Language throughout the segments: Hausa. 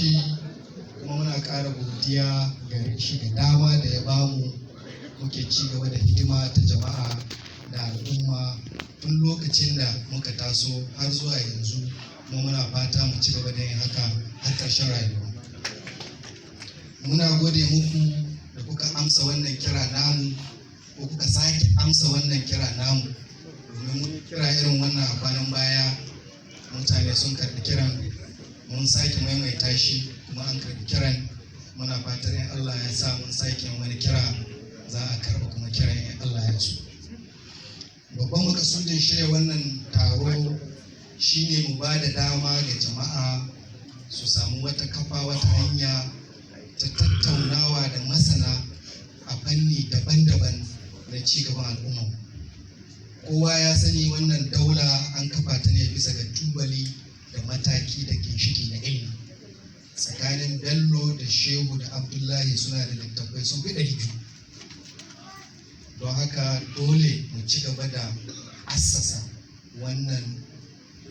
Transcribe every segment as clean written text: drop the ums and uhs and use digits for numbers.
shi, kuma muna ƙara godiya gare shi da dama da ya bamu muke ci gaba da hidima ta jama'a da al'umma tun lokacin da muka taso har zuwa yanzu, kuma muna fata mu ci gaba da yin haka har ƙarshen rayuwa. Muna gode muku da kuka amsa wannan kira namu, ko kuka sake amsa wannan kira namu, domin mun kira irin wannan a kwanan baya, mutane sun karɓi kiran. Mun sake maimaita shi kuma an karɓi kiran. Muna fatar in Allah ya sa mun sake wani kira, za a karɓa kuma kiran in Allah ya so. Babban makasudin shirya wannan taro shine mu ba da dama ga jama'a su samu wata kafa, wata hanya ta tattaunawa da masana a fanni daban-daban na cigaban al'umma. Kowa ya sani wannan daula an kafa ta ne bisa ga tubali da mataki da ginshiki na ilimi. Tsakanin Bello da Shehu da Abdullahi, suna da littattafai sun fi 200. Don haka dole mu ci gaba da assasa wannan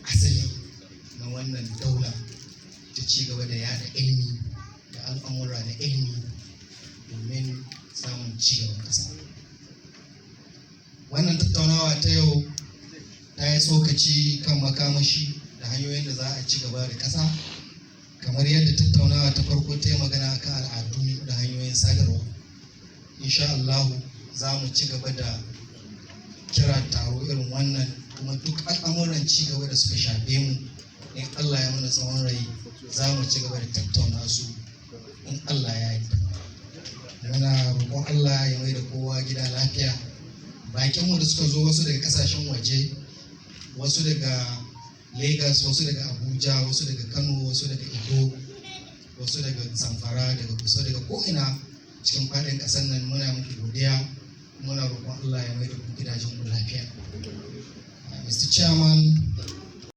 asali na wannan daula ta ci gaba da yada ilimi da al'amura na ilimi domin samun ci gaban ƙasa. Wannan tattaunawa ta yau ta yi tsokaci kan makamashi da hanyoyin da za a ci gaba da ƙasa, kamar yadda tattaunawa ta farko ta yi magana kan al'adu da hanyoyin sadarwa. Insha Allahu za mu ci gaba da kira taro irin wannan, kuma duk al'amuran ci gaba da suka shafe mu, in Allah ya mana tsawon rai, za mu ci gaba da tattauna su in Allah ya yarda. Muna roƙon Allah ya mai da kowa gida lafiya. Bakinmu da suka zo, wasu daga kasashen waje, wasu daga Lagos, wasu daga Abuja, wasu daga Kano, wasu daga Edo, wasu daga Zamfara, daga kusa, daga ko'ina cikin faɗin ƙasar nan, muna muku godiya, muna roƙon Allah ya mai da ku gidajen ku lafiya. Mr. Chairman,